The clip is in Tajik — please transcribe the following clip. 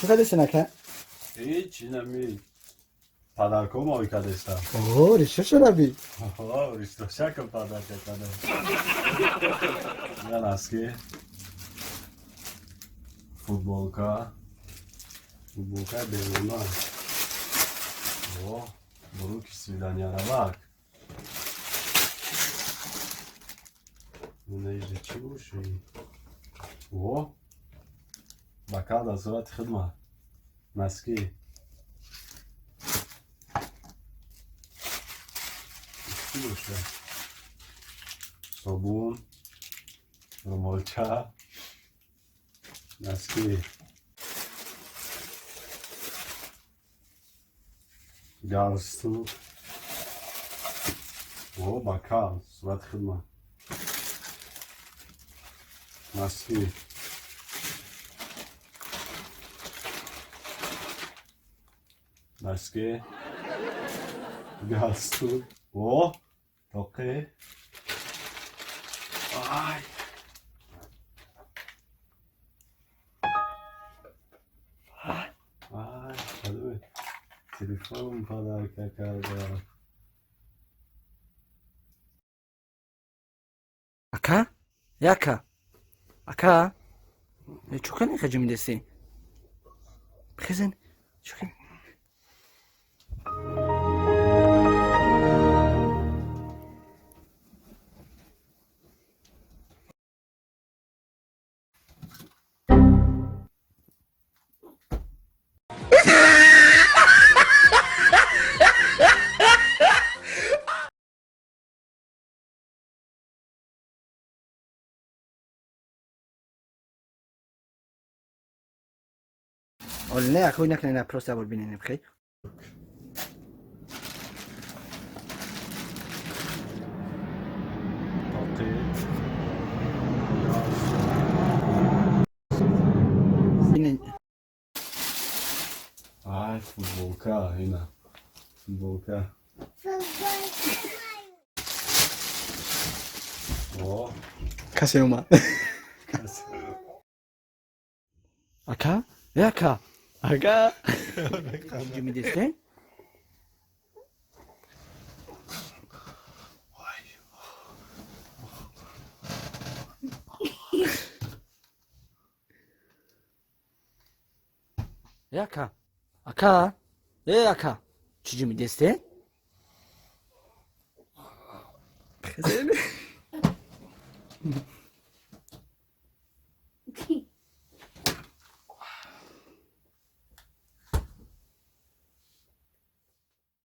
Чӣ кардеси, ака? Ҳеч, инами подарко мой кардестам. О, решо шудаби. Риштошакам подарка кардам. Я носки. Футболка. Футболка беруна. О, брюки свиданияравак. Инаиҷа чӣ боши? О, бакал дар сурати хидмат. Носки. Чӣ боша? Собун, румолча, носки. Галстук. О, бакал, сурати хидмат. Носки. Носки. Галстук. О, тоқе. Ай. Ай, кадоме телефон подарка карда. Ака? Яка. Ака? Чӯ кани хаҷимидеси? Бихезен. Чӯ кани? Оли не, ахуй накунед, на просто абор биненем, хей. Тоқе. Бинен. Ай, футболка, ина. Футболка. О, Касе омад. касе. Ака? Э, ака. Ака. Ҷимидесте? Э, ака. Ака. Э, ака. Чӣ ҷимидесте?